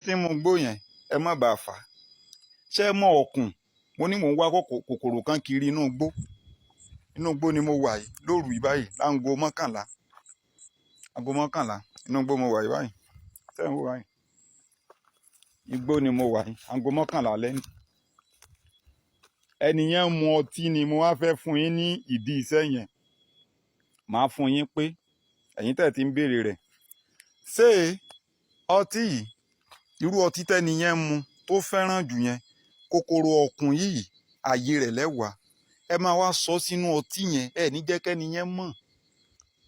Tí ń mu gbó yẹn, ẹ má bàa fà á. Ṣé ẹ mọ ọ̀kùn? Mo ní mò ń wá kòkòrò kan kiri inú igbó. Inú igbó ni mo wà yìí lóru yìí báyìí, láago 11, aago 11, inú igbó mo wà yìí báyìí. Ṣé ẹ̀ ń wò báyìí? Igbó ni mo wà yìí, aago 11 alẹ́ ni. Ẹni yẹn ń mu ọtí ni. Mo wá fẹ́ fún yín ní ìdí iṣẹ́ yẹn. Màá fún yín pé ẹ̀yin tẹ̀ ti ń béèrè rẹ̀. Ṣé ọtí yìí, irú ọtí tẹ́ni yẹn ń mu tó fẹ́ràn jù yẹn, kòkòrò ọ̀kùn yìí, ààyè rẹ̀ lẹ́wàá, ẹ máa wá sọ sínú ọtí yẹn. Ẹ ní jẹ́ kẹ́ni yẹn mọ̀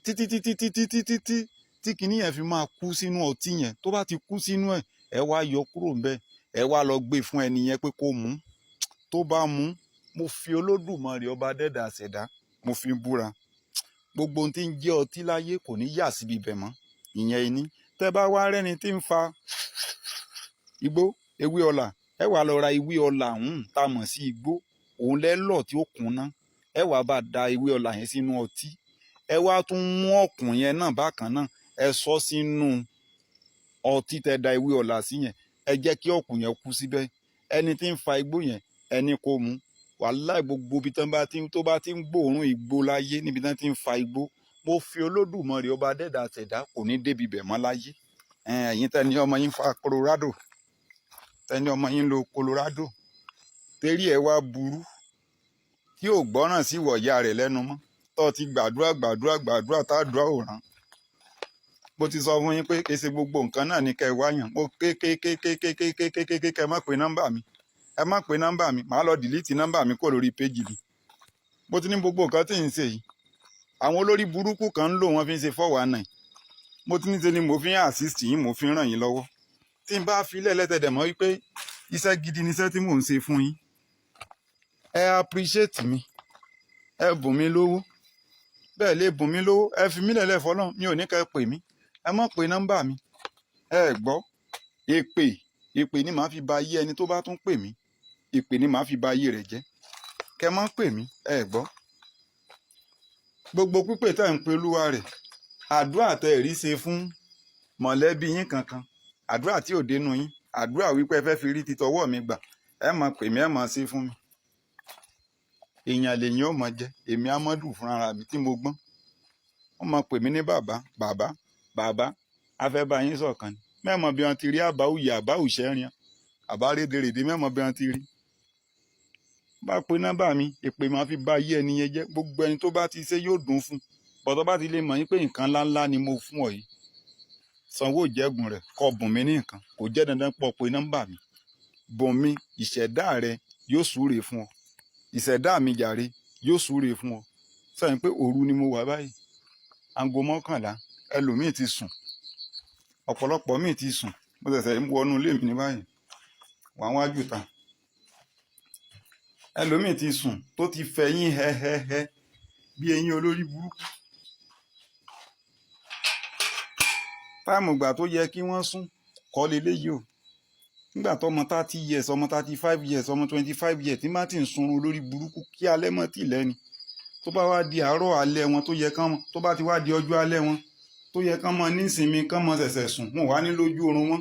títí títí títí títí tí tí kinní yẹn fi máa kú sínú ọtí yẹn. Tó bá ti kú sínú ẹ̀, ẹ wá yọ kúrò ńbẹ̀, ẹ wá lọ gbé fún ẹni yẹn pé kó mú. Tó bá mú, mo fi Olódùmarè, ọba dẹ́dà ṣẹ̀dá, mo fi búra, gbogbo ohun tí ń jẹ́ ọtí láyé kò ní yà síbi ibẹ̀ mọ́. Ìyẹn ẹni tẹ́ bá wá rẹ́ni tí ń fa igbó, ewé ọlà, ẹ wá lọ ra ewé ọlà ọ̀hún tá a mọ̀ sí igbó òun lẹ́lọ̀ tí ó kúnná. Ẹ wá bá da ewé ọlà yẹn sínú ọtí. Ẹ wá tún mú ọ̀kùn yẹn náà bákan náà, ẹ sọ sínú ọtí tẹ́ da ewé ọlà sí yẹn. Ẹ jẹ́ kí ọ̀kùn yẹn kú síbẹ̀. Ẹni tí ń fa igbó yẹn, ẹni kò mú, wàláì, gbogbo ibi tán bá ti tó bá ti ń gbóòórùn igbó láyé, níbi tán ti ń fa igbó, mo fi Olódùmarè, ọba dẹ́dà ṣẹ̀dá, kò ní débi bẹ̀ mọ́ láyé. Ẹ̀yin tẹ́ ní ọmọ yín fa Colorado, tẹ́ ní ọmọ yín lo Colorado, torí ẹ̀ wá burú tí ò gbọ́ràn sí ìwọ̀ya rẹ̀ lẹ́nu mọ́, tó ti gbàdúrà, gbàdúrà, gbàdúrà, tàdúrà ò rán. Mo ti sọ fún yín pé kì í ṣe gbogbo nǹkan náà ní kẹ́ ẹ wáyàn. Mo kékékékékékékékéké, kẹ́ ẹ má pe nọ́mbà mi, ẹ má pe nọ́mbà mi, màá lọ delete nọ́mbà mi kúrò lórí péjì mi. Mo ti ní gbogbo nǹkan tí ń ṣe yìí, àwọn olórí burúkú kan ń lò wọ́n fi ń ṣe 419. Mo ti ní ṣe ni mo fi ń assist yín, mo fi ń ràn yín lọ́wọ́. Tí n bá fi lẹ́lẹ́tẹ̀dẹ̀ mọ́ wípé iṣẹ́ gidi ni iṣẹ́ tí mò ń ṣe fún yín, ẹ appreciate mi, ẹ bùn mi lówó. Bẹ́ẹ̀ lè bùn mi lówó, ẹ fi mí lẹ̀lẹ́ fọlọ́n. Mi ò ní kẹ́ ẹ pè mí, ẹ má pe nọ́mbà mi. Ẹ gbọ́, èpè, èpè ni màá fi ba ayé ẹni tó bá tún pè mí. Èpè ni màá fi ba ayé rẹ̀ jẹ́. Kẹ́ má pè mí. Ẹ gbọ́, gbogbo pípè tẹ́ ń pe olúwa rẹ̀, àdúrà tẹ́ ẹ̀ rí ṣe fún mọ̀lẹ́bí yín kankan, àdúrà tí ò dénú yín, àdúrà wípé ẹ fẹ́ fi rí titọwọ́ mi gbà, ẹ máa pè mí, ẹ máa ṣe fún mi. Èèyàn lèyàn ó máa jẹ. Èmi Amadu fúnra mi tí mo gbọ́n, wọ́n máa pè mí ní bàbá, bàbá, bàbá, afẹ́ bá yín ṣọ̀kan ni. Mẹ́mọ̀ bí wọ́n ti rí àbá òyì, àbá òṣẹ́rin, àbá rédèrèdè, mẹ́mọ̀ bí wọ́n ti rí. Bá pe nọ́mbà mi, èpè máa fi bá ayé ẹni yẹn jẹ́. Gbogbo ẹni tó bá ti ṣe yóò dùn fún bọ̀tọ̀. Bá ti lè mọ̀ yín pé nǹkan ńláńlá ni mo fún ọ yìí, sanwó ìjẹ́gun rẹ̀, kó bùn mí ní nǹkan. Kò jẹ́ dandan pọ̀ pé nọ́mbà mi. Bùn mi, ìṣẹ̀dá rẹ yóò súre fún ọ. Ìṣẹ̀dá mi jàre yóò súre fún ọ. Sẹ́yìn pé òru ni mo wà báyìí, aago 11, ẹlòmíì ti sùn, ọ̀pọ̀lọpọ̀ míì ti sùn. Mo ṣẹ̀ṣẹ̀ ń wọnú ilé mi ní báyìí, wà wájú ta. Ẹlòmíì ti sùn, tó ti fẹ̀yìn hẹ́hẹ́hẹ́ bí eyín olórí burúkú. Time ìgbà tó yẹ kí wọ́n sùn kọ́ leléyìí o. Nígbà tó ọmọ 30 years, ọmọ 35 years, ọmọ 25 years tí má ti ń sunrun olórí burúkú kí alẹ́ mọ́ tì lẹ́ni, tó bá wá di àárọ̀ alẹ́ wọn tó yẹ kán mọ̀, tó bá ti wá di ọjọ́ alẹ́ wọn tó yẹ kán mọ nísinmi, kán mọ ṣẹ̀ṣẹ̀ sùn, wọn wá ní lójú oorun wọn,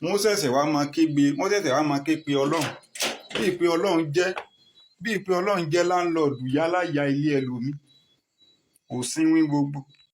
wọn ó ṣẹ̀ṣẹ̀ wá máa kégbe, wọ́n ṣẹ̀ṣẹ̀ wá máa ké pe Ọlọ́run, bí ìpè Ọlọ́run jẹ́ landlord yálà ya ilé ẹlòmíì kò sínwín gbogbo.